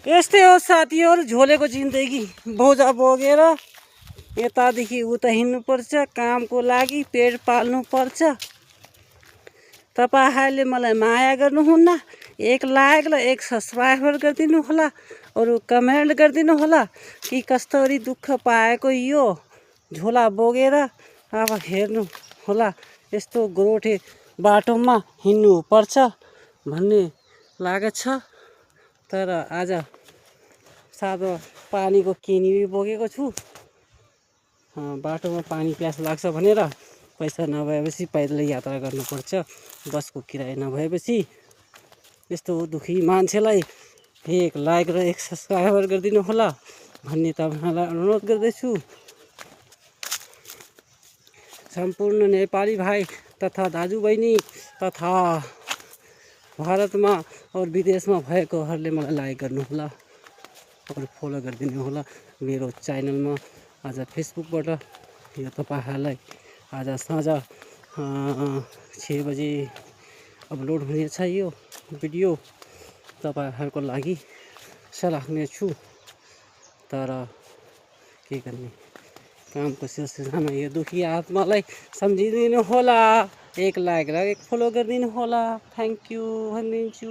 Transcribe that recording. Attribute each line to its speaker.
Speaker 1: यस्तै हो साथीहरू, झोलेको जिन्दगी। बोझा बोकेर यतादेखि उता हिँड्नुपर्छ, कामको लागि पेट पाल्नुपर्छ। तपाईँहरूले मलाई माया गर्नुहुन्न, एक लाइक र एक सब्सक्राइबर गरिदिनु होला, अरू कमेन्ट गरिदिनु होला कि कस्तरी दुःख पाएको यो झोला बोकेर। अब हेर्नु होला, यस्तो गोरोठे बाटोमा हिँड्नुपर्छ भन्ने लागेको छ। तर आज सादा पानीको केनी बोकेको छु। बाटोमा पानी प्यास लाग्छ भनेर पैसा नभएपछि पैदल यात्रा गर्नुपर्छ, बसको किराया नभएपछि। यस्तो दुखी मान्छेलाई एक लाइक र एक सब्सक्राइबर गरिदिनु होला भन्ने तपाईँहरूलाई अनुरोध गर्दैछु। सम्पूर्ण नेपाली भाइ तथा दाजुबहिनी तथा भारतमा और विदेशमा भएकोहरूले मलाई लाइक गर्नुहोला, और फलो गरिदिनु होला मेरो च्यानलमा। आज फेसबुकबाट यो तपाईँहरूलाई आज साँझ 6 बजे अपलोड हुनेछ यो भिडियो। तपाईँहरूको लागि राख्नेछु। तर के गर्ने, कामको सिलसिलामा यो दुखी आत्मालाई सम्झिदिनु होला, एक लाइक र एक फलो गरिदिनु होला। थ्याङ्क यू भनिदिन्छु।